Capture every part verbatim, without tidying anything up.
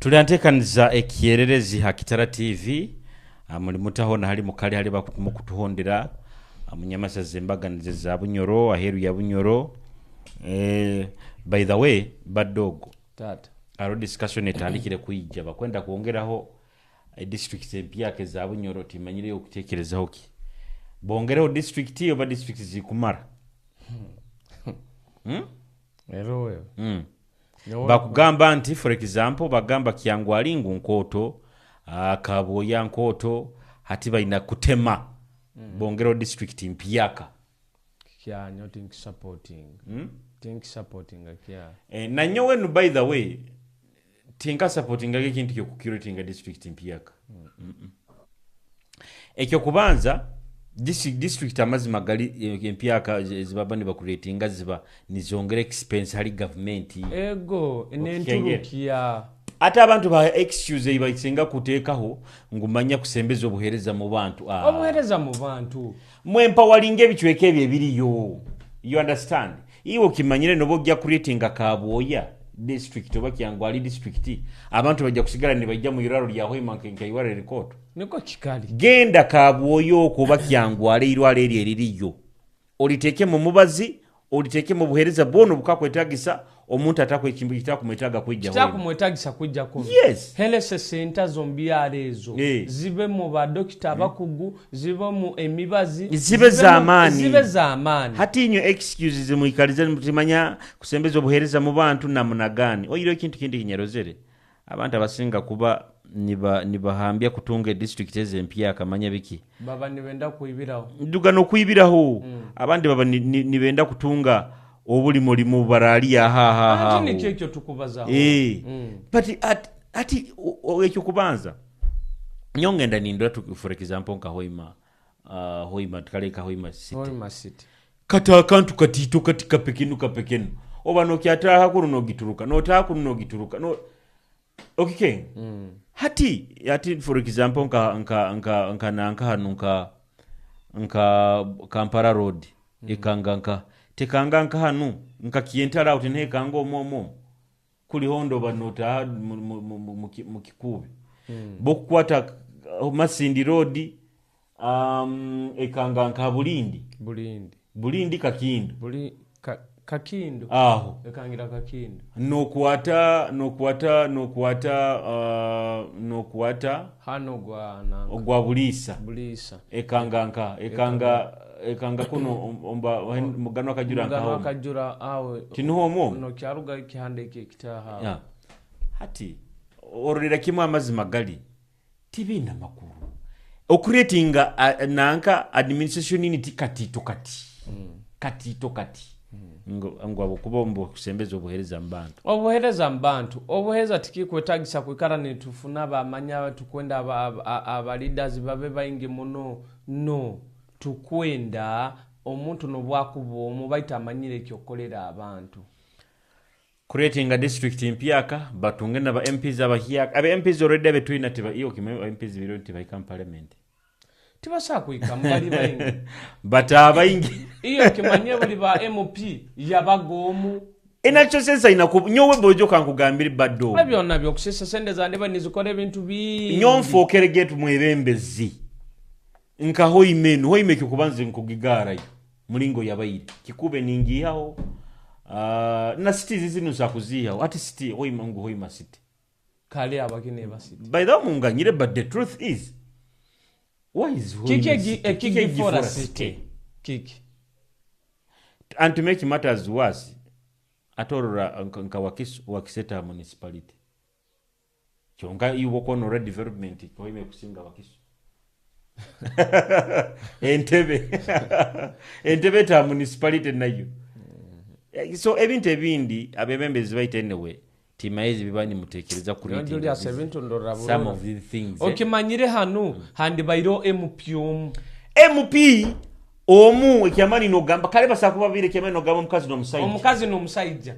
Tuli ha nteekaniza ekyererezi ha Kitara T V. Ah, muli muta hoona hali mukali hali bakutumu kutuhondera? Ah, munyamasaza embaga nizo eza Bunyoro, aheeru ya Bunyoro. Eh, by the way, Bad Dog, Taata. Haroho discussion etandikire kwija, bakwenda kwongeraho, eh, districts empyaka eza Bunyoro, timanyire okutekerezaho ki? Bongereho district oba districts zikumara? Hmm? Rero wewe. Hmm. Nyowe bakugamba nti, for example, bagamba Kyangwali ngu Nkooto, ah, Kabwoya Nkooto, hati baina kutema. Mm. Bongereho district mpyaka. Kyanyo tinkisupporting. Hmm? Tinkisupporting kya. Eh, na nyowe nu, by the way, tinka supportinga ekintu kyo ku creatinga district mpyaka. Mm. Mm-mm. Ekyokubanza, disi-, district amazima gali, eh, empyaka zi-, zibaba nibakuletinga ziba nizongera expense hali gavumenti. Ego, okikengera. Nenturukya. Ate abantu ba excuse ei basinga kuteekaho ngu manya kusembeza obuheereza mu bantu. Ah. Obuheereza mu bantu. Mwe empowering ebicweka ebyo ebiriyo. You understand? Iwe okimanyire noba ogya creatinga Kabwoya district oba Kyangwali district, abantu bajja kusigara nibaija mu irwaro lya Hoima nke-, nka irwaro erikooto. Niko kikali. Genda Kabwoya okwo oba Kyangwali, irwaro eryo eririyo. Oliteekemu omubazi, oliteekemu obuheereza bwona obukakwetagisa, omuntu atakwe-, kimbu-, kitakumwetaga kwija Hoima. Kitakumwetagisa kwija kuno. Yes. Health center zo mu byaro ezo. Eh. Zibemu ba dokita abakugu, zibemu emibazi, zibe zibemu, z'amaani. Zibe z'amaani. Hati inywe excuses mwikalize nimutimanya kusembeza obuheereza mu bantu na munagani. Oyireho ekintu kindi kinyerozere. Abantu abasinga kuba niba-, nibahambya kutunga district ez'empyaka, manya biki? Baba nibenda kwibiraho. Nduga n'okwibiraho. Mm. Abandi baba ni-, ni-, nibenda kutunga obuli mulimo barali aha, aha, aha. Anti nikyo ekyo tukubazaho. Eh. Mm. But at-, ati, o-, o-, ekyo kubanza. Nyowe ngenda nindora tu-, for example, nka Hoima, ah, Hoima, tukaleka Hoima City. Hoima City. Kati akantu katiito kati kapekenu, kapekenu. Oba nokyataha kunu nogituruka, notaha kunu nogituruka. No-, okike? Mm. Hati, hati, for example, nka, nka, nka, nka nanka hanu, nka, nka Kampala Road, mm, ekanga nka, tekanga nka hanu, nka Kyentara out, niho ekanga omu, omu. Kuli hondo oba notaha mu, mu, mu, mu, mu ki-, mu Kikuube. Mm. Bokukwata, uh, Masindi Road, um, ekanga nka Bulindi. Bulindi. Bulindi Kakindu. Buli-, Ka-, Kakindu. Aho. Ekangira Kakindu. Nokwata, nokwata, nokwata, uh, nokwata Hano gwa nanga. Ogwa Buliisa. Buliisa. Ekanga nka, ekanga, ekanga kuno om-, omba, hen-, Muganwa Kajura nka Muganwa homu. Kajura aho. Tinuho omu? No kyaruga ekihanda eki ekitaha aho. Ya. Hati, ororera kimu amazima gali. Tibiina makuru. Okuretinga, a, nanka administration nini ti katiito kati. Mm. Katiito kati. Mm. Ngo, ngo habwokuba mbu kusembeza obuheereza mu bantu. Obuheereza mu bantu. Obuheereza tikikwetagisa kwikara nitufuna bamanya tukwenda aba, aba, a, aba leaders babe baingi muno. No. Tukwenda omuntu nobwakuba omu baitu amanyire ekyokukolera abantu. Creating a district empyaka, batunge na ba M Ps abahyaka. Aba M Ps already abetwina tiba, iyo kimwe M Ps biro tibahika mu parliament. Tibasakuhikamu, bali baingi. But abaingi. Iyo kimanye buli ba M P yabaga omu. Enakyo sense aina ku-, nyowe bojo kankugambire bado. Ebyo nabyo kusesa sente zande bali nizikora ebintu bingi. Nyowe nfokere getu mwebembezi. Nka Hoima enu, Hoima ekyokubanza nkugigarayo. Mulingo yabaire. Kikube ningihaho. Ah, na city zinu nsa kuzihaho. Ati city, Hoima ngu Hoima city. Kale abakine ba city. By the way, munganyire, but the truth is, why is Hoima city? Kiki egi-, ekigi for a city? Kiki? And to make matters worse, atorora nka, nka Wakiso-, Wakiseta municipality. Kyonka iwe okwonora development, Hoima ekusinga Wakiso. Entebe. Entebe eta municipality nayo. Eh, so, ebintu ebindi, abebembezi baitu anyway, timaezi biba nimutekereza kuri Nyowe Julius, ebintu ndorora some burora. Of these things, eh? Okimanyire hanu, mm, handibaireho M P omu. M P omu, ekyamani nogamba, kale basakuba babiri, ekyamani nogamba omukazi n'omusaija. Omukazi n'omusaija.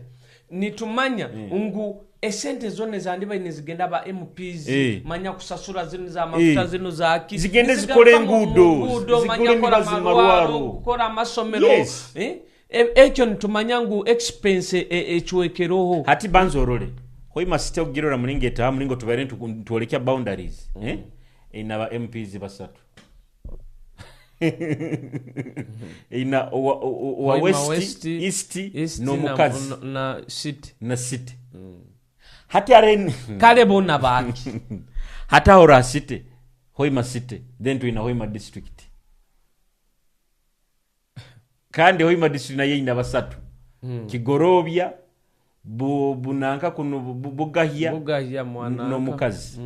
Nitumanya, mm, ngu esente zona ezandibaire nizigenda ba M Ps, eh, manya kusasura zinu za mafuta, eh, zinu za ki, zigende nizigaruka zikole mu, enguudo, mu nguudo, zigule manya kukora emibazi mu marwaro, marwaro, kukora amasomero, yes, eh? E-, ekyo nitumanya ngu expense e-, ecwekereho. Hati banza orole. Hoima City okugirora mulingo etaha, mulingo tubaire ntu-, ntwolekya boundaries, eh? Eina ba M Ps basatu. Eina owa, owa, owa Hoima West, West, East, East na, n'omukazi. Na, na City. Na City. Hati are n- Kale boona baki? Hati aho ora City, Hoima City, then twina Hoima District. Kandi Hoima District nayo eina basatu. Kigorobya, bu-, bunanka kunu, bu-, bu-, Bugahya, Bugahya, n-, Mwananka. N'omukazi.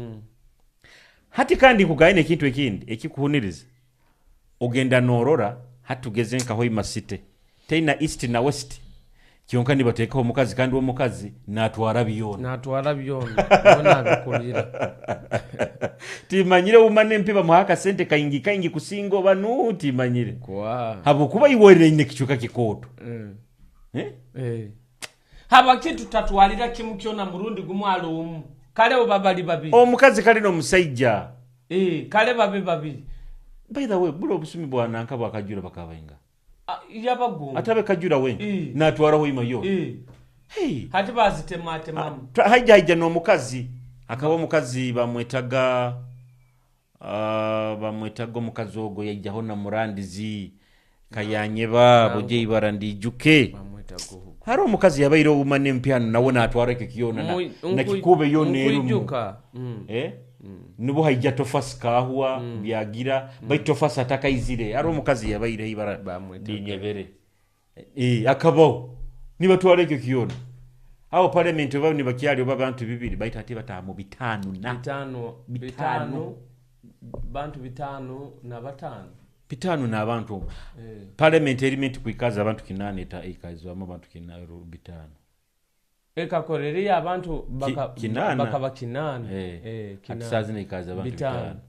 Hati kandi nkugaine ekintu ekindi ekikuhuniriza. Ogenda norora, hati tugeze nka Hoima City. Teina East na West. Kyonka nibateekaho omukazi, kandi omukazi natwara byona. Natwara byona. Byona abikulira. Timanyire woman M P bamuha akasente kaingi, kaingi kusinga oba nu, timanyire. Kwa. Habwokuba iwe oine ekicuka kikooto. Eh? Eh. Habaki tutatwalira kimu kyona murundi gumu ali omu? Kale oba bali babiri. Omukazi kale n'omusaija. Eh, kale babe babiri. By the way, buli obusumi bwa nanka bwakajura bakaba bainga. Ah, yabagonza. Atabe kajura we. Eh. Natwaraho ima yo. Eh. Hey. Hati bazitematemamu. Ah, ta-, haija, haija n'omukazi. Akaba omukazi bamwetaga, ah, bamwetaga omukazi ogo yaijaho na Murandizi. Kayanyeba, buje ibara ndijuke. Bamwetaga ogu. Hari omukazi yabaire obu mane mpi hanu, nawe natwara ekyo kyona, na, nkwi-, na nkwi-, kikube yona erumu. Nkwijuka. Eh? Nubwo haija Tofasi Kahwa, byagira, baitu Tofasi atakaizire. Hari omukazi yabaire ibara. Bamwetaga. Linyebere. Eh, akabaho. Nibatwara ekyo kyona. Aho parliament oba nibakyali oba bantu bibiri, baitu hati bataha mu bitano na. Bitano, bitano. Bitano, bantu bitano na batano. Bitano n'abantu. Eh. Parliament erimu eti kwikaza abantu kinaana, eta-, ikaizwamu abantu kina-, ru-, bitano. Ekakorereyo abantu baka-, kinaana. Bakaba kinaana. Eh. Eh, ati kinaana. Saaha zinu ikaza abantu bitano. Bitano.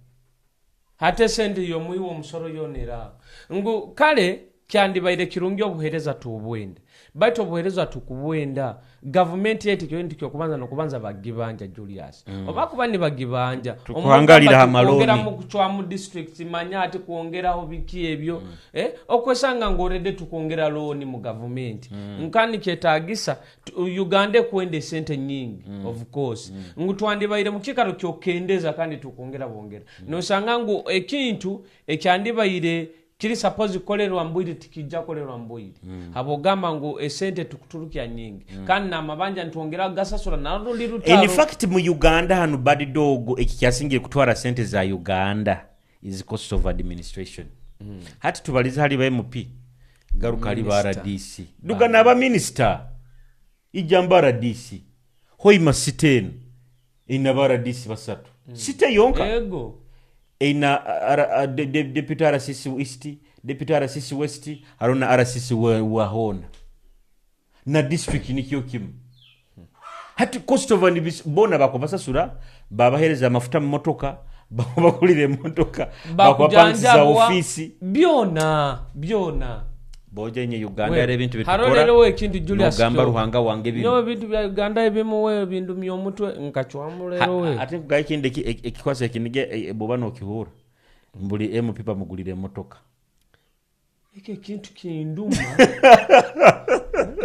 Hati esente y'omwiha w'omusoro yoona eri aho. Ngu, kale, kyandibaire kirungi obuheereza tubwenda. Baitu obuheereza tukubwenda, gavumenti yaitu ekyo kintu ky'okubanza n'okubanza bagibanja, Julius. Obu bakuba nibagibanja, tukuhangalira ha malooni. Kwongeramu kucwamu district, manya ati kwongeraho biki ebyo. Eh, okwesanga ngu already tukwongera looni mu gavumenti. Nkani kyetagisa, tu-, Uganda ekwenda esente nyingi, of course. Ngu twandibaire mu kiikaro ky'okukendeza kandi tukwongera bwongera. Nosanga ngu ekintu ekyandibaire kiri suppose kukolerwa mu bwire, tikija kukolerwa mu bwire. Habwogamba ngu esente tukuturukya nyingi. Kandi n'amabanja nitwongera kugasasura, narwo luli rutaro. In fact, mu Uganda hanu, Bad Dog, eki kyasingire kutwara sente za Uganda is cost of administration. Hati tubalize hali ba M P, garuka hali ba R D C. Duga n'aba minister. Ija mba R D C. Hoima city enu eina ba R D C basatu. City yonka. Ego. Eina, a, a, a, de-, de-, deputy R C C East, deputy R C C West, haroho na R C C wa, wa hoona. Na district nikyo kimu. Hati cost of an bis-, boona bakubasasura, babahereza amafuta mu motoka, bakubagulira emotoka, bakubapangisiriza ofiisi. Byona, byona. Boja nye Uganda, we, era ebintu haroho bitukora, rero we ekintu Julius nogamba Kyogo. Ruhanga wange binu. Nyowe ebintu bya Uganda ebimu we bindumya omutwe, nkacwamu rero ha, we. Ate nkugaye ekindi eki-, eki-, ekikwasa ekinige, e, e, bwoba nokihura. Buli M P bamugulira emotoka. Eki ekintu kinduma.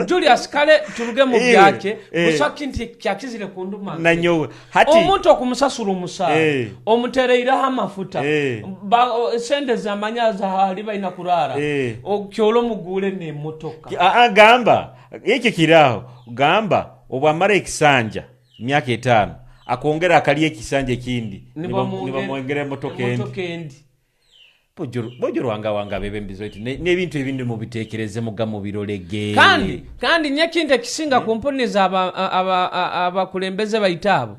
Julius, kale turuge mu eh, byakye, eh. Busa kintu kyakizire kunduma. Na nyowe. Hati omuntu okumusasura omusaara, eh, omutereireho amafuta, eh, ba-, o-, sente zamanya zahali baina kurara, eh, okyolo mugule n'emotoka. Ki-, a, a, gamba, eki kiraho, gamba, obwamara ekisanja, myaka etaano, akongera akalya ekisanja ekindi, nibamwongera, nibamwongera emotoka endi. Emotoka endi. Bojo, bojo Ruhanga wange abebembezi baitu, ne-, n'ebintu ebindi mubitekereze, muga mubirolege. Kandi, kandi nyekintu ekisinga kumpuniza aba, a-, aba, a-, abakulembeze baitu abo,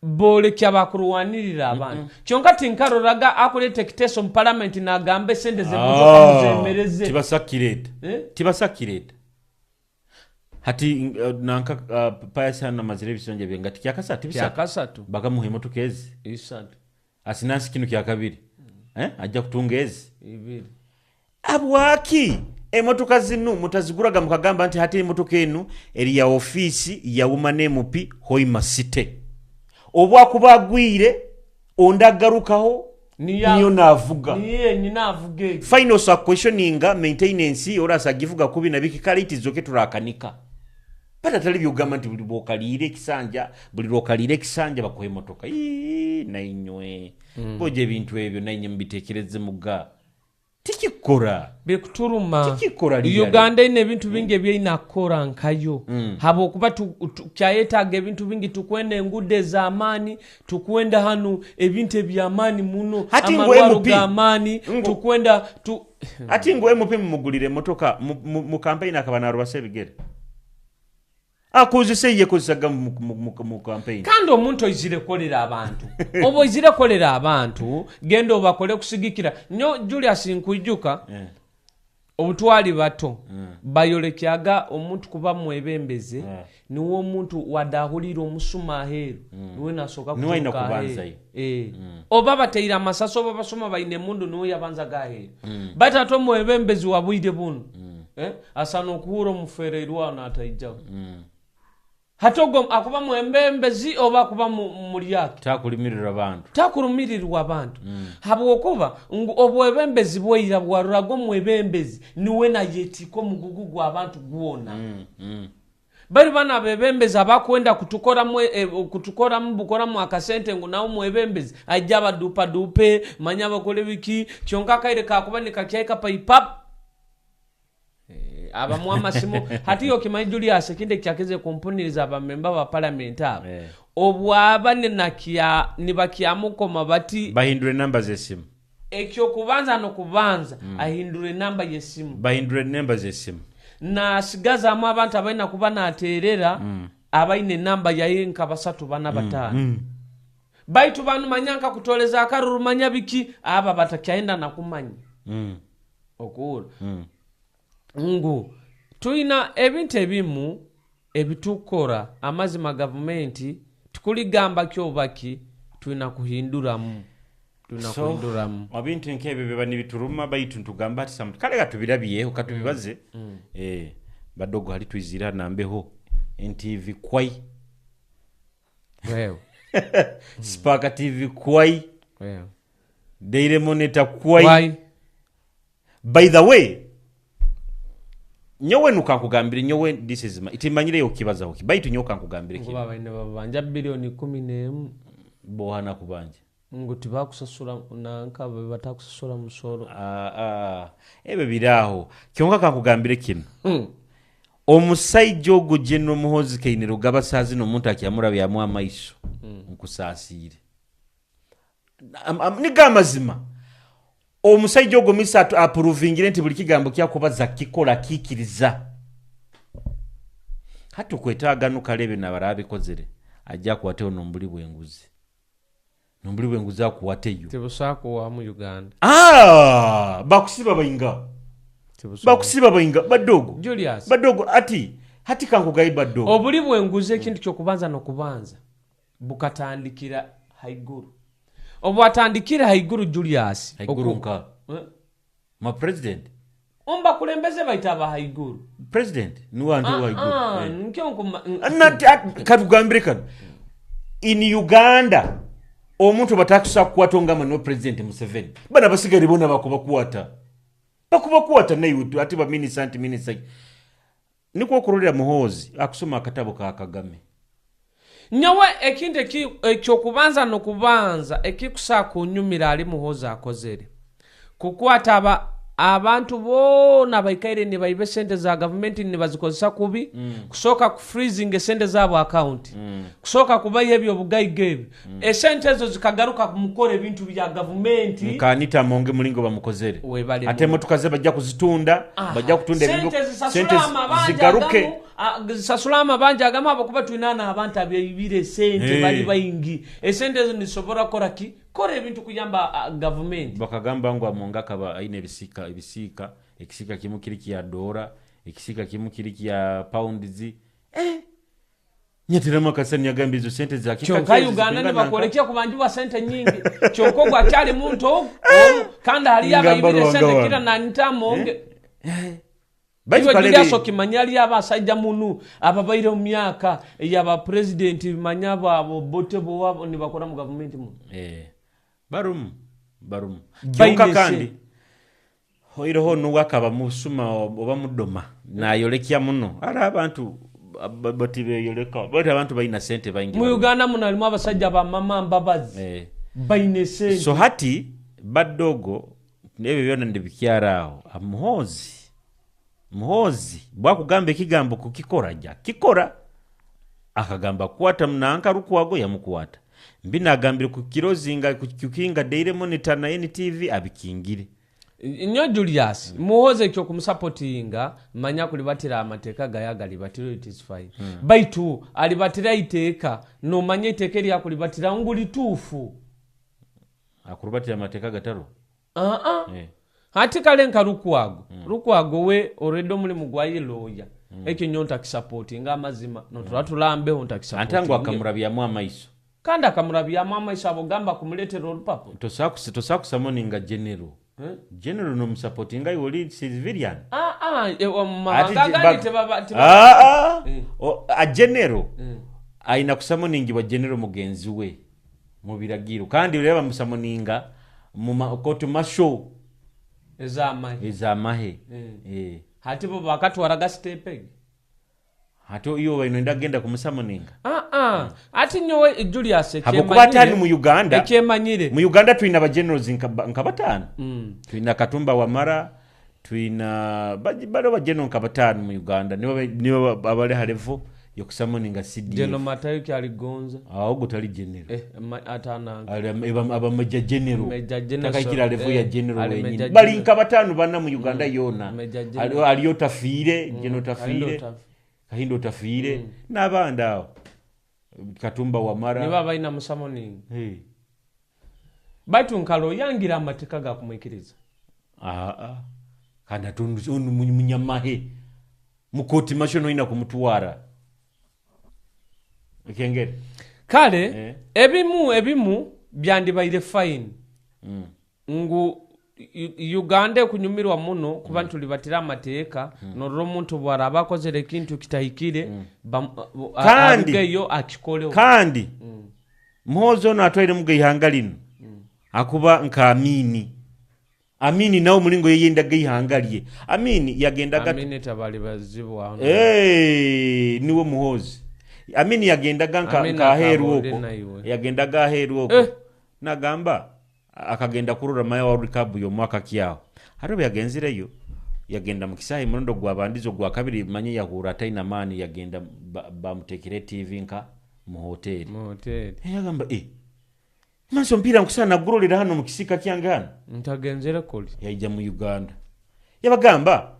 bolekya bakurwanirira abandi. Kyonka tinkaroraga akuleta ekiteeso mu parliament nagamba esente z'emotoka muzemereze. Tibasakireta. Eh? Tibasakireta. Hati, uh, nanka, uh, Pius hanu amazire ebisanja bye ngati kyakasatu, bisatu. Kyakasatu. Bakamuha emotoka ezi. Isatu. Asinansi kinu kya kabiri. Eh? Ajja kutunga ezi. Ibiri. Habwaki emotoka zinu mutaziguraga mukagamba nti hati emotoka enu eri ya ofiisi ya Woman M P Hoima City? Obu akuba agwire, ondi agarukaho, niyo, niyo navuga. Niyo yenyini avuga egi. Fine, osa questioninga maintenance, ora asagivuga kubi na biki, kale it is okay, turakanika. But atali byogamba nti buli bwokaliire ekisanja, buli lwokaliire ekisanja bakuha emotoka. Ii, nainywe. Mm. Bojo ebintu ebyo nainywe mubitekereze muga. Tikikora. Bikuturuma. Tikikora liyali. Uganda ine ebintu bingi ebyeina kukora nkayo. Mm. Habwokuba tu, tu, kyayetaaga ebintu bingi, tukwenda enguudo ez'amaani, tukwenda hanu ebintu eby'amaani muno, hati ngu amarwaro M P, g'amaani, ngu, tukwenda tu- hati ngu M P mumugulire emotoka, mu, mu, mu campaign akaba narubasa ebigere. Akozesa eyekozesaga mu, mu, mu, mu campaign. Kandi omuntu oizire kolera abantu. Obu oizire kolera abantu, genda obakole kusigikira. Nyo, Julius, nkwijuka, eh, obu twali bato, mm, bayolekyaga omuntu kuba mwebembezi, eh, niwe omuntu wadahuliire omusuma aheeru, mm, niwe nasooka, niwe aina kuturuka aheeru, kubanzayo. Eh. Mm. Oba bateire amasasi, oba basuma baine emundu, niwe yabanzaga aheeru. Mm. Baitu ati omwebembezi wa bwire bunu, mm, eh, asa n'okuhurra omufeereirwe aho nataijaho. Mm. Hati ogu akuba mwebembezi oba akuba mu-, mulyaki? Takurumirirwa bantu. Takurumirirwa abantu. Mm. Habwokuba ngu obwebembezi bwaira bwaruraga omwebembezi, niwe nayetiika omugugu gw'abantu gwona. Mm, mm. Bali banu abebembezi abakwenda kutukoramu, eh, kutukoramu bukoramu akasente ngu nawe mwebembezi, aije abadupadupe, manya abakole biki, kyonka akaire kakuba nikakyahika paipap. Eh, abamu amasimu. Hati okimanyi, Julius, ekindi ekyakize kumpuniriza abamemba ba parliament abo. Eh. Obu aba ninakya-, nibakyamukoma bati bahindure enamba z'esimu. Ekyokubanza n'okubanza, mm, ahindure enamba y'esimu. Bahindure enamba z'esimu. Nasigazaamu abantu abaina kuba nateerera, mm, abaine enamba yaye nka basatu, bana, mm, bataano. Mm. Baitu banu manya nka kutoleza akaruru, manya biki, aba batakyayenda na kumanya. Mm. Okuhurra. Mm. Ngu, twina ebintu ebimu ebitukora, amazima gavumenti tikuligamba ki oba ki, twina kuhinduramu. Twina, so, kuhinduramu. Ebintu nk'ebi biba nibituruma, baitu nitugamba ati, "Samu-, kale katubirabyeho, katubibaze." Mm. Eh, badogo, hali twizire hanu nambeho, N T V kwai. Wewe. Spark T V kwai. Wewe. Daily Monitor kwai. Kwai. By the way, nyowe nukankugambire, nyowe, this is my, timanyire okibazaho ki, baitu nyowe kankugambire kinu. Ngu babaine babanja bilioni ikumi n'emu. Bohana kubanja. Ngu tibakusasura, nanka batakusasura musoro. Ah, ah, ebyo biri aho. Kyonka kankugambire kinu. Hmm. Omusaija ogu General Muhoozi Kainerugaba saaha zinu omuntu akyamurabyamu amaiso. Hmm. Nkusaasiire. Am-, am-, nigo amazima. Omusaija ogu mister atu-, apuruvingire nti buli kigambo kyakubaza kikora, kikiriza. Hati okwetaaga nu kale ebe nabarabikozere, aije akwateho n'omu buli bw'enguzi. N'omu buli bw'enguzi akwateyo. Tibusakuwamu Uganda. Ah, bakusiba bainga. Tibusakuwa. Bakusiba bainga, badogo. Julius. Badogo, ati, hati kankugaye badogo. Obuli bw'enguzi ekintu ky'okubanza n'okubanza bukatandikira haiguru. Obwatandikire haiguru, Julius. Haiguru oku-, nka? Eh? Ma president? Omu bakulembeze baitu aba haiguru. President? Nuwe antu wa haiguru. Ah, ah, eh, nkyo nkuma-, n-, ah, na-, ti-, at-, katugambire kanu. In Uganda, omuntu batakusa kukwata ongamba nuwe President Museveni. Bana basigale bona bakubakwata. Bakubakwata naiwe tu-, ati ba minister, anti minister. Nikwo kurolera Muhoozi akusoma akatabo ka Kagame. Nyowe ekintu eki-, ekyokubanza n'okubanza ekikusa kunyumira ali Muhoozi akozere, kukwata aba-, abantu boona abaikaire nibaiba esente za gavumenti nibazikozesa kubi, mm, kusooka kufreezing esente zaabo account, mm, kusooka kubaiha eby'obugaiga ebi, mm, esente ezo zikagaruka kumukora ebintu bya gavumenti. Nka Anita Amongi mulingo bamukozere. Webale. Ate muno emotoka ze bajja kuzitunda, aha, bajja kutunda ebintu, sente zisasula sente amabanja zigaruke. Agamu, ah, zisasula amabanja agamu habwokuba twina n'abantu abaibire sente, eh, bali baingi. Esente ezo nizisobora kukora ki? Kora ebintu kuyamba, ah, gavumenti. Bakagamba ngu Amongi akaba aine ebisiika, ebisiika, ekisiika kimu kiri kya doora, ekisiika kimu kiri kya pounds. Eh, Nyateramu akasani, yagamba ezo sente za kika. Kyonka Uganda nibakwolekya kubanjibwa sente nyingi. Kyonka ogu akyali muntu ogu, omu, kandi haliyo abaibire sente kira na Anita Amongi. Eh? Eh. Baitu iwe kale Julius bi- okimanya haliyo abasaija munu ababaire omu myaka eyaba president, manya abo, abo Obote bo abo nibakora mu gavumenti munu. Eh. Barumu, barumu. Baine kyonka se- kandi, hoireho nuwe akaba musuma oba mudoma, nayolekya muno. Hariho abantu Ba-, ba-, tibeyoleka. Bati abantu baina sente baingi. Mu Uganda muno halimu abasajja ba mama mbabazi. Eh. Baine sente. So hati, badogo, n'ebyo byona ndibikyara aho. Ah, Muhoozi. Muhoozi, bwakugamba ekigambo kukikora, aija kikora. Akagamba kukwata munanka Lukwago, yamukwata. Mbi nagambire kukirozinga, kukikinga Daily Monitor na N T V, abikingire. Nyo Julius, Muhoozi eky'okumusapotinga, manya kulibatira amateeka gaye agalibatire, it is fine. Baitu, alibatira iteeka, nomanya iteeka eryakulibatira ngu lituufu. Akulibatira amateeka gataroho? Ah, ah. Eh. Hati kale nka Lukwago. Lukwago we already omulimu gwaye lawyer. Ekyo nyo ntakisapotinga amazima. Notura tulambeho ntakisapotinga. Ante ngu akamurabyamu amaiso. Kandi akamurabyamu amaiso abo gamba kumuletera orupapura. Tosakusa-, tosakusamoninga General. Eh? General nomusapotinga iwe oli civilian. Ah, ah, eh, omu mahanga agandi tebaba, tebaba. Ah, ah. Eh. O, a General. Eh. Aina kusamoningibwa General mugenzi we. Mu biragiro. Kandi reba musamoninga mu ma-, court martial. Ez'amahe. Ez'amahe. Eh. Eh. Hati bo bakatwaraga step egi? Hati iwe obaire noyenda kugenda kumusamoninga? Ah, ah. Ati nyowe, Julius, habwokuba hati hanu mu Uganda, ekyemanyire. Mu Uganda twine aba generals nka ba-, nka batano. Twine Katumba Wamala, twina ba-, baliho ba general nka batano mu Uganda. Nibo ba-, nibo ba-, abali ha level y'okusamoninga C D F. General Matayo Kyaligonza. Ah, ogu tali general. Eh, ma-, atananga. Ali am-, eba-, aba major general. Major general, takahikira level ya general wenyini. Bali nka batano bana mu Uganda yona. Major general. Aliyo, aliyo Otafiire, General Otafiire. Kahinda Otafiire, n'abandi abo. Katumba Wamala. Nibo abaina musamoninga. Eh. Baitu nka lawyer ngira amateeka gakumwikiriza. Ah, ah. Kandi ati onu, onu mu-, munyamahe. Mu court martial noina kumutwara. Ekengere. Kale, eh, ebimu, ebimu byandibaire fine. Ngu U-, Uganda ekunyumirwa muno kuba nitulibatira amateeka, norora omuntu bwaraaba akozere ekintu kitahikire, bam-, a-, a-, kandi, arugeyo akikoleho. Kandi, Muhoozi onu atwairemuga ihanga linu, akuba nka Amini. Amini nawe omulingo yayendaga ihanga lye. Amini yagendaga Amini tabali bazibu aho. Eh, niwe Muhoozi. Amini yagendaga nka, Amini nka aheeru akaba okwo. Oli naiwe. Yagendaga aheeru okwo. Eh. Nagamba, akagenda kurora maya wa World Cup y'omwaka ki aho. Hati obu yagenzireyo, yagenda mu kisaaha omurundi ogwabandize, ogwakabiri, manya yahurra ataine amaani, yagenda ba-, bamuteekera T V nka mu hoteeri. Mu hoteeri. Eh, yagamba, "Eh, manzi omupiira nkusaana kugurolera hanu omu kisiika kyange hanu?" Ntagenzere kuli. Yaija mu Uganda. Yabagamba,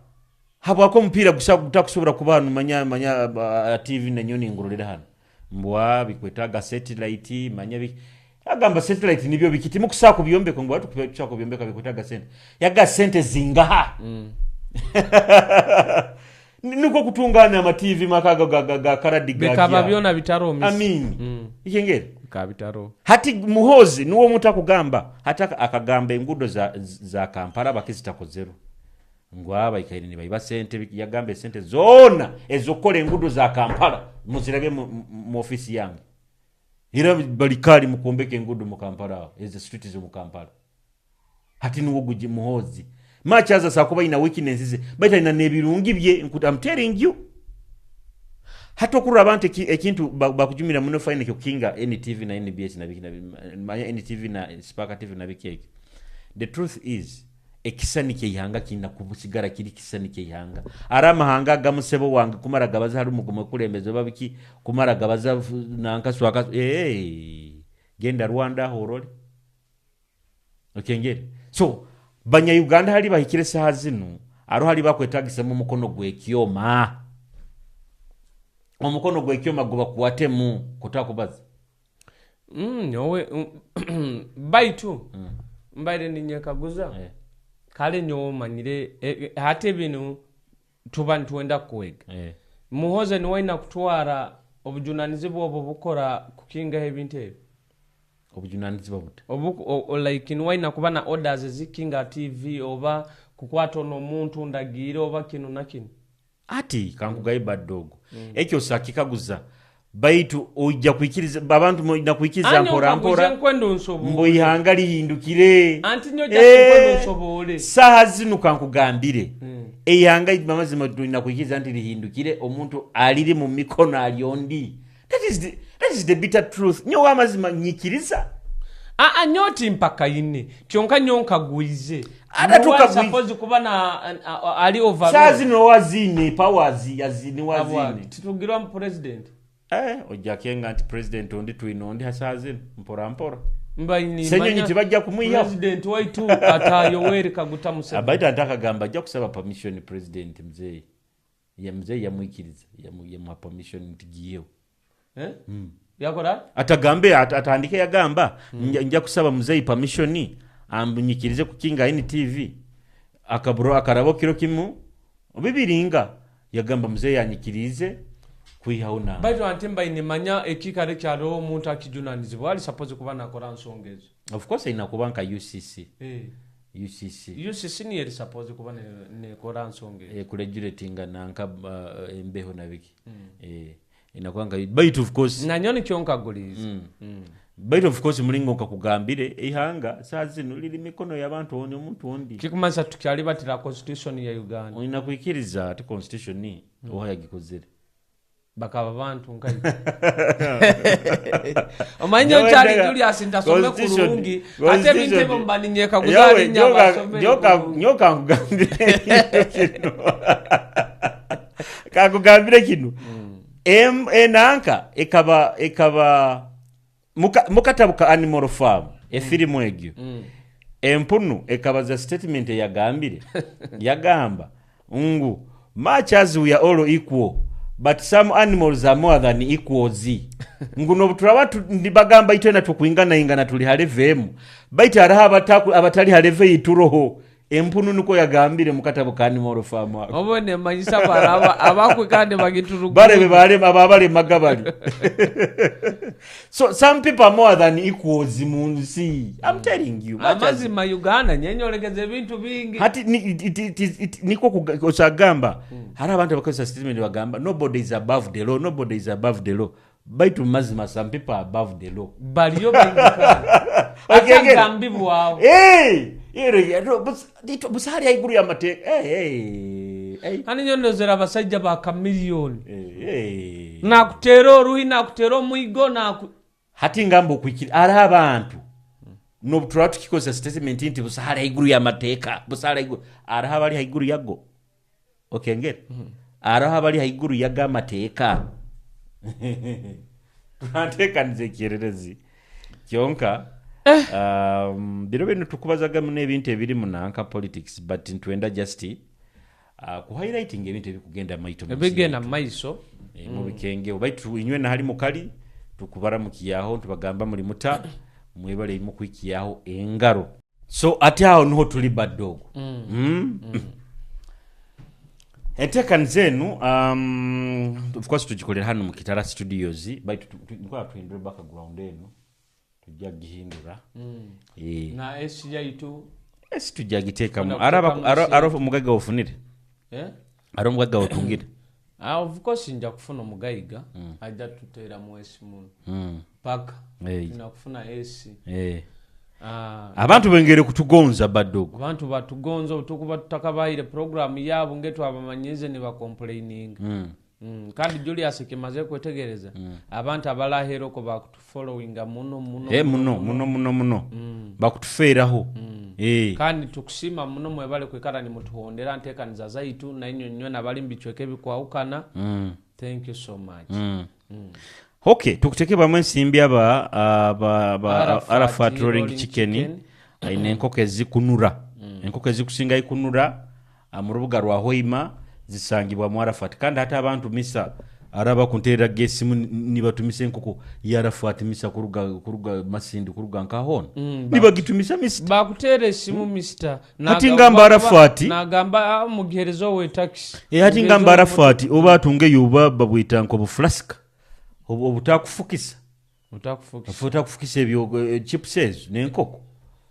Habwaki omupiira gusa-, gutakusobora kuba hanu, manya, manya, ah, T V na nyowe ningurolera hanu? Mbwa, bikwetaaga satellite, manya biki. Agamba satellite nibyo biki? Timukusobora kubyombeka, ngu hati tukusobora kubyombeka, bikwetaaga sente. Yaga sente zingaha? Ni-, nukwo kutungana ama T V maka ga, ga, ga, ga karadi ga bikaba kya. Byona bitaroho, miss. Amin. Mm. Ikengere? Bikaba bitaroho. Hati Muhoozi, nuwe omuntu akugamba. Hati aka-, akagamba enguudo za, za Kampala bakizitakozerwe. Ngu abaikaire nibaiba sente, biki-, yagamba esente zoona ez'okukora enguudo za Kampala, muzirabe mu, mu, mu office yange. Era bali kali mu kwombeka enguudo mu Kampala aho, ezi street z'omu Kampala. Hati nuwe guji Muhoozi. Much as asakuba aina weaknesses ze, baitu aina n'ebirungi bye, nku-, I'm telling you. Hati okurora abantu eki-, ekintu ba-, bakujumira muno fine kyo kukinga N T V na N B S na biki na bi-, manya N T V na Spark T V na biki eki. The truth is, ekisani ky'eihanga kiina kusigara kiri kisani ky'eihanga. Ari amahanga agamu, sebo wange, kumara gabaza hali mugumu kulembeza oba biki, kumara gabaza f-, nanka swaka, eh, genda Rwanda aho orole. Okengere. So, Banyayuganda hali bahikire saaha zinu, aroho hali bakwetagisemu omukono gw'ekyoma. Omukono gw'ekyoma gubakwatemu, kutakubaza. Mm, nyowe, mm, baitu, mbaire ninyekaguza. Eh. Kale nyowe omanyire, eh, eh, hati binu tuba nitwenda kwega. Eh. Muhoozi niwe aina kutwara obujunanizibwa obu bukora kukingaho ebintu ebi? Obujunanizibwa buta? Obu-, o-, o-, like, niwe aina kuba na orders zikinga T V oba kukwata onu omuntu ndagiire oba kinu na kinu? Ati, kankugaye bad dog. Ekyo sakikaguza. Baitu oija kwikiriza, abantu mwina kwikiriza mpora mpora, nkwenda onsobole. Mbu ihanga lihindukire. Anti nyowe just nkwenda onsobole. Saha zinu kankugambire. Mm. Eihanga eri amazima tulina kwikiriza nti lihindukire, omuntu aliri mu mikono ali ondi. That is the, that is the bitter truth. Nyowe amazima nyikiriza. Ah, ah, nyowe timpakaine. Kyonka nyowe nkagwize. Ate nyowe tukagwize. Suppose kuba na, a, a, ali over. Saaha zino waziine, powers yazi-, ni waziine. Habwaki? Titugirwa mu president. Eh, ojja kenga nti president ondi twine ondi ha saaha zino, mpora mpora. Mbaine Senyonyi manya tibajja kumwihaho. President waitu ata Yoweri Kaguta Museveni. Abaita nti akagamba ajja kusaba permission president mzee. Ya mzee yamwikiriza, yamu-, yamuha permission nti giyeho. Eh? Mm. Yakora? Atagambe, at-, atandike yagamba, "Nja, nja kusaba mzee permission, ambunyikirize kukinga N T V." Akaburo, akarabo kiro kimu, bibiri nga, yagamba, "Mzee yanyikirize kwihaho na." Baitu anti mbaine manya ekiikaro ekyaliho omuntu akijunanizibwa, ali suppose kuba nakora nsonga ezo. Of course, aina kuba nka U C C. Eh. U C C. U C C niyo eri suppose kuba ne-, nekora nsonga ezo. Eh, kuregulatinga nanka, uh, embeho na biki. Mm. Eh, inakuba nka, baitu of course. Na nyowe nikyo nkaguliize. Mm. Mm. Baitu of course, mulingo nkakugambire, eihanga, saaha zinu, liri mikono y'abantu, ondi omuntu ondi. Kikumanyisa tukyali batira constitution ya Uganda. Oyina kwikiriza ati constitution, oha yagikozere? Bakaba bantu nka iwe. Omanyi nyowe nkyali Julius, ntasome constitution, kurungi. Ate ebintu ebyo mba ninyekaguza ali nyabasomere kurungi. Nyoka, nyoka nkugambire ekintu kinu. Kankugambire kinu. Mm. Em-, enanka ekaba, ekaba muka-, mukatabu ka Animal Farm, efirimu egyo. Mm. Empunu ekabaza statement eyagambire. Yagamba ngu, "Much as we are all equal, but some animals are more than equals." Ngu, "Nobu turaba tu-, ndi bagamba itwena tukwinganaingana tuli ha level emu, baitu haroho abataku-, abatali ha level eituroho." Empunu nukwo yagambire mu katabo ka Animal Farm ako. Obo nemanyisa baraba, abakwe kandi bagituruguza. Barebe balema, aba balemaga bali. So, some people are more than equals mu nsi. I'm telling you, much as amazima Uganda, nyenyolegeza ebintu bingi. Hati, ni-, it, it, it, it, it, nikwo kuga-, osagamba, hari abantu abakozesa statement bagamba, "Nobody is above the law, nobody is above the law." Baitu mu mazima, some people are above the law. Baliyo baingi kandi. Okay, again. Atagambibwaho. Eh, ere, ya, no, bus-, dito, busa hali haiguru y'amateeka. Eh, eh, eh. Hanu nyowe ndozere abasajja ba Chameleone. Eh, eh. Nakutera oruhi, nakutera omwigo, naku- Hati ngamba okwikiri, haroho abantu. Nobu turaba tukikozesa statement nti busa hali haiguru y'amateeka, busa hali haiguru. Haroho abali haiguru yago. Okengere? Mhm. Haroho abali haiguru yago amateeka. Turanteekaniza ekyererezi. Kyonka, um, biro binu tukubazaga muno ebintu ebiri muno nka politics, but ntwenda just, uh, ku highlighting ebintu ebikugenda maiso mu nsi yaitu. Ebigenda maiso. Eh, mu bikengeho. Baitu inywe na hali mukali, tukubaramukyaho, ntubagamba muli muta, mwebale imu kwikyaho engaro. So, ati aho nuho tuli badde ogu. Mm. Mm? Mm. Enteekaniza enu, um, of course, tugikolera hanu mu Kitara Studios, baitu tu-, tu-, nkwenda tuhindure background enu, tujja kugihindura. Mm. Eh. Na S yaitu? S tujja giteekamu. Ara baku-, ara, ara omugagga ofunire? Eh? Ara omugagga otungire? Ah, of course, nja kufuna omugaiga, mm, ajja tuteeramu S muno. Mm. Paka. Hey. Nina kufuna S. Eh. Ah. Abantu bengere kutugonza, badogo. Abantu batugonza, obu tukuba tutakabahaire program yabo, nge twabamanyize nibakomplaininga. Mm. Mm. Kandi Julius, kimaze kwetegereza, mm, abantu abali aheeru oko bakutufollowinga muno, muno, eh, muno, muno, muno, muno, muno. Mm. Bakutufeeraho. Mm. Eh. Kandi tukusiima muno, mwebale kwikara nimutuhondera nteekaniza zaitu, na inywe nywena abali mu bicweka ebikwahukana. Mm. Thank you so much. Mm. Mm. Okay, tukuteke bamu ensimbi aba, aba, aba, Arafat Arafat Rolling Rolling Chicken. Chicken. Aine enkoko ezikunura. Mm. Enkoko ezikusinga ikunura, ah, mu rubuga rwa Hoima, zisangibwa mu Arafat. Kandi hati abantu misa, araba kuntereraga esimu, ni-, nibatumisa enkoko ya Arafat misa kuruga, kuruga Masindi, kuruga nka hoona. Mm, nibagitumisa, mister. Bakutera esimu, mister. Hati nagamba ngamba Arafat. Nagamba, ah, omugihereza owe taxi. Eh, hati ngamba Arafat, oba atungeyo oba babweta nko bu flask. Obu-, obutakufukisa. Obutakufukisa. Obutakufukisa ebyo, eh, chips ezo, n'enkoko.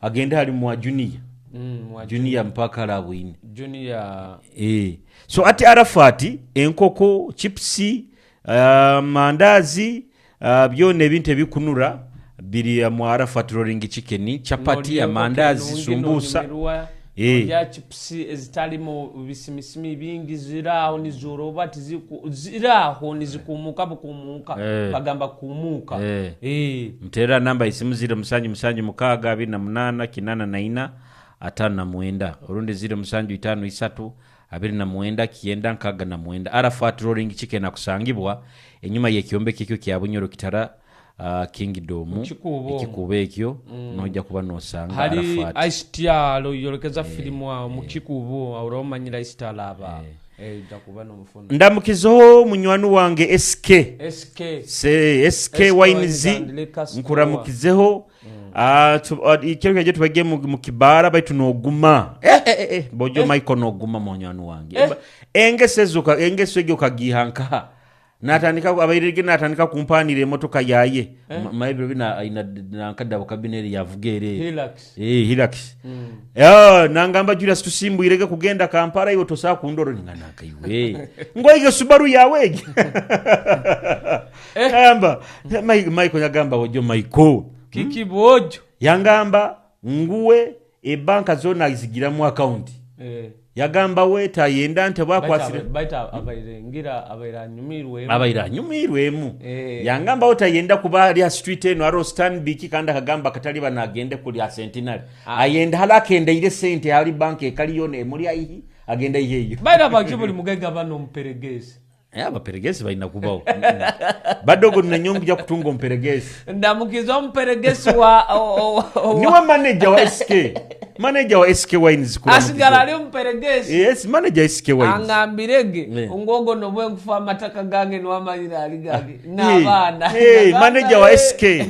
Agende hali mwa Junior. Mm, mwa Junior Junior. Mpaka arabwine. Junior. Eh. So, ati Arafat, enkoko, chips, ah, mandazi, ah, byona ebintu ebikunura, biri, ah, mwa Arafat Rolling Chicken, chapati, nolya enkoko amandazi, enungi, sumbusa. Nonyumirwa. Eh. Nolya chips ezitalimu bisimisimi bingi ziri aho nizoroba, tiziku-, ziri aho nizikumuka bukumuka. Eh. Bagamba kumuka. Eh. Eh. Muterra namba y'esimu ziro musanju musanju mukaaga abiri na munaana kinaana na ina ataano na mwenda, orundi ziro musanju itaano isatu abiri na mwenda kyenda nkaaga na mwenda. Arafat Rolling Chicken akusangibwa enyuma y'ekyombeko ekyo kya Bunyoro Kitara, ah, Kingdom. Mu Kikuubo omu. Ekikuubo ekyo, mm, noija kuba noosanga hali Arafat. Ice tea, yolekeza, eh, filimu aho mu, eh, Kikuubo, aho oraho omanyire Ice tea aba. Eh. Eh, oija kuba noomufuna. Ndamukizeho munywani wange S K. S K. Se, S K Wines, Wines and Liquor Store. Nkuramukizeho. Mm. Ah, tu-, ah, ekiro kya jjo tubaige mu, mu kibaara, baitu nooguma. Eh, eh, eh, eh. Bojo, eh, Michael, nooguma munywani wange. Eh. Ba-, engeso ezo ka-, engeso egyo okagiiha nkaha? Natandika, abairege natandika kumpaanira emotoka yaye. Eh? Ma-, ma-, ebiro binu aina d-, nanka double cabin eri yavuga eri. Hilux. Eh, Hilux. Mm. Ya, nangamba, "Julius, tusimbwirege kugenda Kampala, iwe tosobora kundora." Ninga nanka iwe. Ngu, "Ege Subaru yawe ege." Eh? Gamba, Mai-, Michael yagamba, "Ojo Michael." Kiki, hmm? Bojo? Yangamba, nguwe, ebanka zoona azigiramu account. Eh. Yagamba we tayenda nti bwakwasire. Baitu aba-, baitu abaire ngira, abaire anyumirwemu. Abaire anyumirwemu. Eh. Yangamba we tayenda kuba ali ha street enu, haroho Stanbic, kandi akagamba akataliba nagende kuli ha Centenary. Ah. Ayenda hali akendeire sente, hali bank ekali yona emuli haihi, agenda iheyo. Baitu abaki buli mugaiga aba n'omuperegezi? Eh, abaperegezi baina kubaho. Mm-mm. Badogo, na nyowe ngya kutunga omuperegezi. Ndamukiza omuperegezi wa, o-, o-, o-, niwe manager wa S K. Manager wa S K Wines kuramukiza. Asigara ali omuperegezi. Yes, manager wa S K Wines. Angambirege, eh, ngu ogu nobwe nkufa amataka gange niwe amanyire ali gange. Ah, n'abaana. Eh, eh, n'abaana, manager wa, eh, S K.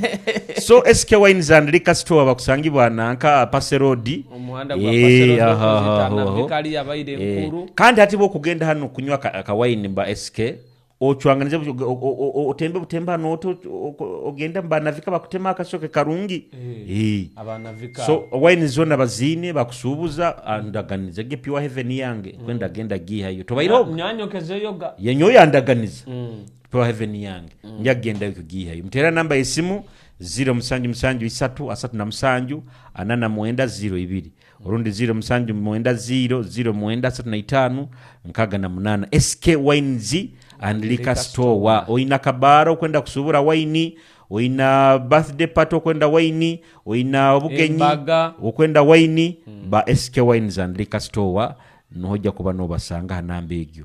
So, S K Wines and Liquor Store bakusangibwa nanka Pase Road. Omuhanda gwa, eh, Pase Road, aha, okuzita aha, na aha. Vikali yabaire, eh, nkuru. Kandi hati bw'okugenda hanu kunywa aka, aka wine ba S K, ocwanganize bu-, o-, o-, o-, o-, otembe butembe hanu, oto-, o-, o-, ogende mu Banavika bakutema akasoke karungi. Eh, eh. Abanavika. So, wine zoona baziine, bakusuubuza, ah, ndaganize ge Pure Heaven yange, mm, kwenda genda gihayo. Tobaireho? Nya-, nyanyokezeyo ga. Ye nyowe yandaganiza. Mm. Pure Heaven yange. Mm. Ngya kugendayo kugihayo. Muteera namba y'esimu, ziro musanju musanju isatu, asatu na musanju, ana na mwenda, ziro ibiri. Orundi ziro musanju mwenda ziro, ziro mwenda asatu na itaano, nkaaga na munaana. S K Wines and Liquor Store. Liquor Store. Oina akabaara okwenda kusuubura wine, oina birthday party okwenda wine, oina obugenyi, embaga, okwenda wine, mm, ba S K Wines and Liquor Store, nuho ojja kuba nobasanga ha namba egyo.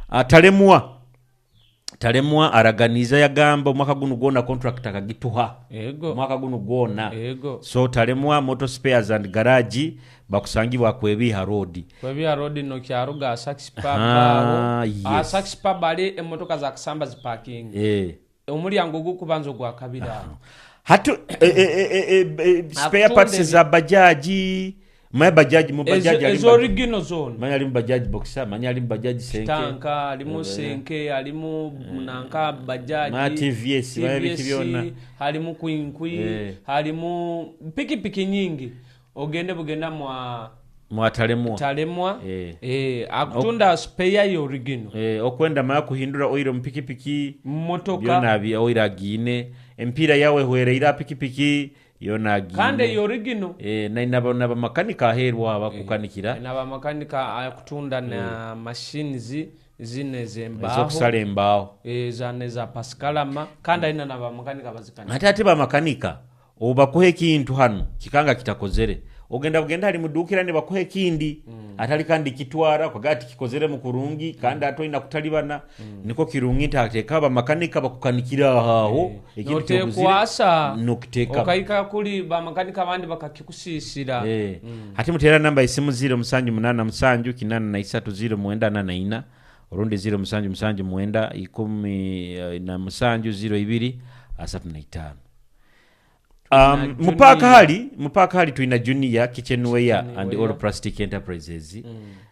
Ah, Talemwa. Talemwa araganiize, yagamba omwaka gunu gwona contract akagituha. Ego. Omwaka gunu gwona. Ego. So, Talemwa Motor Spares and Garage bakusangibwa Kwebiiha Road. Kwebiiha Road, nokyaruga ha Sax Pub. Aha, aho. Yes. Ha Sax Pub ali emotoka za Kasamba zipakingi. Eh. Omulyango ogukubanza ogwa kabiri aho. Aha. Hati, eh, eh, spare parts za bajaji, manya bajaji, mu bajaji, ezo, ali ezo bajaji original zoona. Manya ali mu bajaji Boxer, manya ali mu bajaji Senke. Kitanka, alimu, eh, Senke, alimu, eh, nanka bajaji, manya T V S, manya biki byona. T V S, halimu kwinkwi, eh, halimu pikipiki nyingi. Ogende bugenda mwa, mwa Talemwa. Talemwa. Eh. Eh, akutunda spare ya original. Eh, okwenda manya kuhindura oil mu pikipiki. Motoka. Byona abi-, oil agiine. Emipiira yawe ehwereire ha pikipiki. Yona agiine. Kandi eyo original. Eh, na, na ba, na bamakanika aheeru abo, eh, abakukanikira. Na bamakanika akutunda na, eh, machines zinu ez'embaaho. Ez'okusara embaaho. Eh, za, neza Pasikalama. Kandi aina na bamakanika abazikanika. Hati, hati bamakanika, obu bakuha ekintu hanu, kikanga kitakozere, ogenda bugenda hali muduukira nibakuha ekindi. Mm. Atali kandi kitwara, kwagamba ati kikozeremu kurungi, kandi ati oina kutalibana. Mm. Nikwo kirungi nti hateekaho abamakanika bakukanikira aho aho, eh, ekintu kyoguze, notekwasa, nokiteekamu. Okahika kuli bamakanika abandi bakakikusiisira. Eh. Mm. Hati muteera namba y'esimu ziro musanju munaana musanju kinaana na isatu ziro mwenda ana na ina, orundi ziro musanju musanju mwenda ikumi na musanju ziro ibiri asatu na itaano. Um, na mu paaka Junior. Hali, mu paaka hali twina Junior Kitchenware and Kitchenware. All Plastic Enterprises. Mm.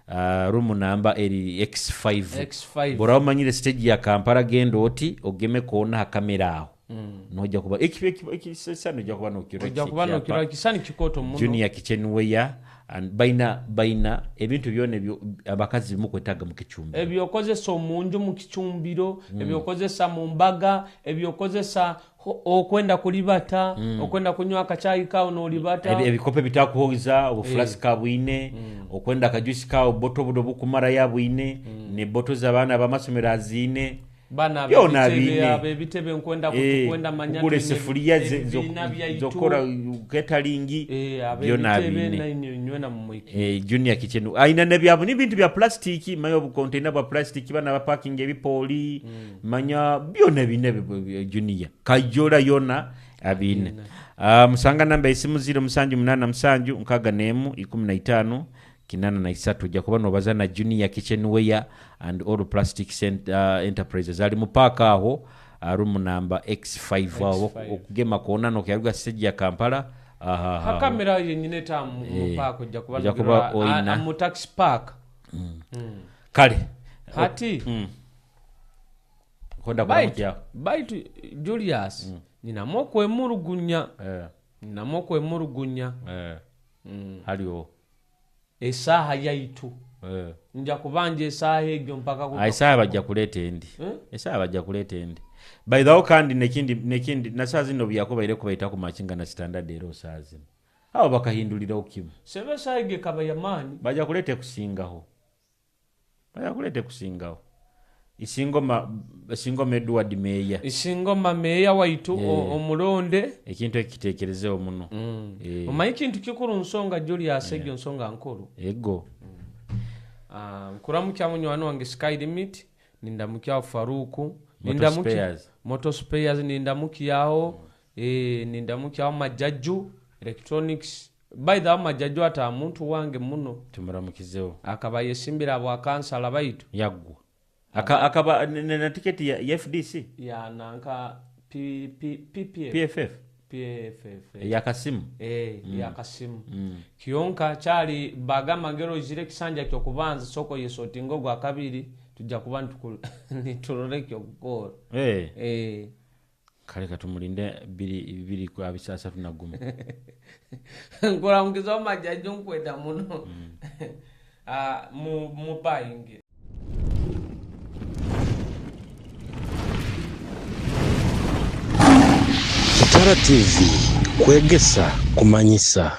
Uh, room number eri X five. X five. Bworaaba omanyire stage ya Kampala, genda oti, ogeme koona ha kamera aho. Mm. Noija kuba, eki, eki, eki, sesa noija kuba nokirora. Oija kuba nokirora, kisani kikooto muno. Junior Kitchen Wear, and baina, baina ebintu byona ebyo abakazi bimukwetaaga mu kicumbiro. Ebyokozesa omu nju, mu kicumbiro, mm, ebyokozesa mu mbaga, ebyokozesa ho-, okwenda kulibata, mm, okwenda kunywa akacaayi kaawe nolibata. Ebi-, ebikopo ebitakuhoiza, obu, eh, flask abwine, mm, okwenda akajuice kaawe, bottle buno obukumarayo abwine, mm, ne bottle z'abaana b'amasomero aziine. Bana byona ab'ebitebe, abine. Ab'ebitebe nkwenda ku-, eh, nkwenda manya kugura twine esefuliya ze-, ebibiina zo-, byaitu. Zokora catering, eh, byona ab'ebitebe abine. Na inywe, inywe na mumwiki. Eh, Junior Kitchen. Aina n'ebyabu, n'ebintu bya plastic, manya obukonteina bwa plastic, bana bapakinga ebipooli, mm, manya byona bine bi-, bi-, bi-, Junior. Kajora yona abine. Abine. Ah, musanga namba y'esimu ziro musanju munaana musanju, nkaaga n'emu, ikumi na itaano, kinaana na isatu. Oija kuba nobaza na Junior Kitchenware and All Plastic Cent-, ah, Enterprises. Ali mu park aho, ali mu namba X five aho. X five. Okugema koona nokyaruga stage ya Kampala. Aha, aha. Ha kamera yenyine etamu mu, eh, park, oija kuba oija kuba nogirora, oina. Ah, mu taxi park. Mm. Mm. Kale. Hati. Mm. Nkwenda kuramukyaho. Baitu, baitu, Julius, mm, nyinamu okwemurugunya. Eh. Nyinamu okwemurugunya. Eh. Mm. Haliho. Esaaha yaitu. Eh. Nja kubanja esaaha egyo mpaka. Ah, esaaha bajja kuleeta endi. Eh? Esaaha bajja kuleeta endi. By the way, kandi nekindi, nekindi, na saaha zino obu yakubaire kubaita kumakinga na standard era saaha zino. Abo bakahinduliraho kimu. Sebe, esaaha egyo ekaba y'amaani. Bajja kuleeta ekusingaho. Bajja kuleeta ekusingaho. Isingoma, Isingoma Edward Meeya. Isingoma Meeya waitu, o-, eh, omulonde. Ekintu eki kitekerezeho muno. Mm. Eh. Omanyi ekintu kikuru nsonga, Julius, eh, egyo nsonga nkuru. Ego. Mm. Ah, nkuramukya munywani wange Sky Limit, nindamukya Faruku, Motor nindamukya Spares. Motor Spares, nindamukyaho, mm, eh, nindamukyaho Majaju Electronics. By the way, Majaju ata muntu wange muno. Tumuramukizeho. Akaba ayesimbire habwa kansala baitu. Yagwa. Aka-, akaba ne, ne, na tiketi ya, ya F D C? Ya nanka P-, P-, P P F. P F F? P F F, eh. Eya Kasimu? Eh, mm, ya Kasimu. Mm. Kyonka kyali bagamba ngu oizire ekisanja ky'okubanza, sooka oyesotinge ogwa kabiri, tujja kuba nituku-, niturora eky'okukora. Eh. Eh. Kale, katumulinde biri, biri kwa bisasatu na gumu. Nkuramukiza omu Majaju, nkwenda muno. Mm. Ah, mu, mu buying. Kitara T V, kwegesa, kumanyisa.